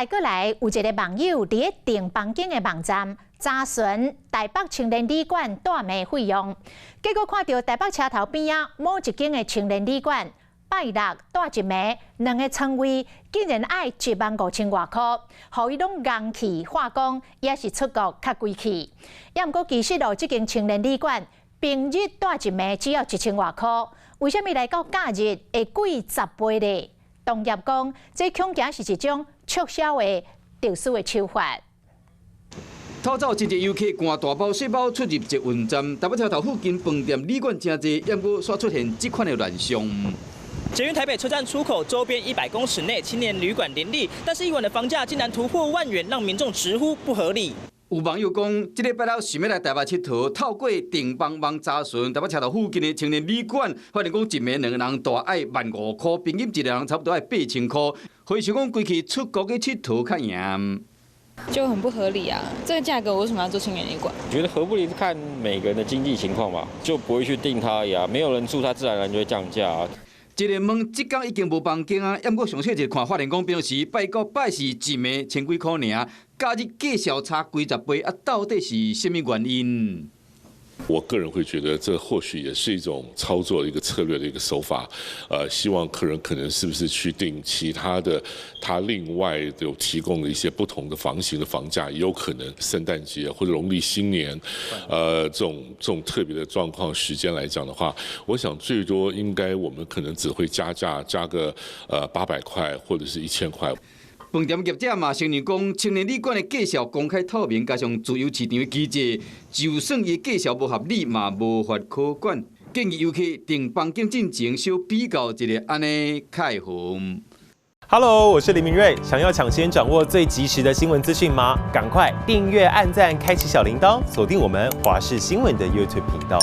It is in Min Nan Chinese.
閣來有一个網友佇咧訂房間的網站查詢台北青年旅館蹛暝費用，結果看著台北車頭邊仔某一間的青年旅館，拜六蹛一暝兩个床位，竟然愛1萬5千外箍，予伊攏戇去話講，也是出國較貴氣。也毋過其實咯，這間青年旅館平日蹛一暝只要一千外箍，為啥物來到假日會貴10倍咧？同業講，這恐驚是一種促銷的特殊的手法。透早真濟遊客趕大包細包出入捷運站，台北車頭附近飯店旅館誠濟，猶閣煞出現這款的亂象。捷運台北車站出口周邊100公尺內青年旅館林立，但是一晚的房價竟然突破萬元，讓民眾直呼不合理。有網友講，這禮拜六想欲來台北𨑨迌，透過訂房網查詢台北車頭附近的青年旅館，發現講一暝兩個人蹛愛萬5箍，平均一個人差不多愛8000箍。回想講規氣出國去𨑨迌較贏。就很不合理啊！這個價格我為什麼要住青年旅館？覺得合不合理是看每個人的經濟情況吧，就不會去定它呀。沒有人住，它自然而然就會降價啊。一个問，這工已經無房間啊，猶閣詳細一看，發現講平時拜五拜四一暝千幾箍爾，假日價數差幾十倍啊，到底是啥物原因？我個人會覺得，這或許也是一種操作一個策略的一個手法，希望客人可能是不是去訂其他的，他另外有提供的一些不同的房型的房價，也有可能聖誕節或者農曆新年，這種特別的狀況時間來講的話，我想最多應該我們可能只會加價加個800塊或者是1000塊。飯店業者嘛承認講，青年旅館的價數公開透明，加上自由市場的機制，就算伊價數無合理，嘛無法可管。建議遊客訂房間進前，小比較一下，按呢較會好。 Hello，我是林明瑞，想要搶先掌握最及時的新聞資訊嗎？趕快訂閱、按讚、開啟小鈴鐺，鎖定我們華視新聞的 YouTube 頻道。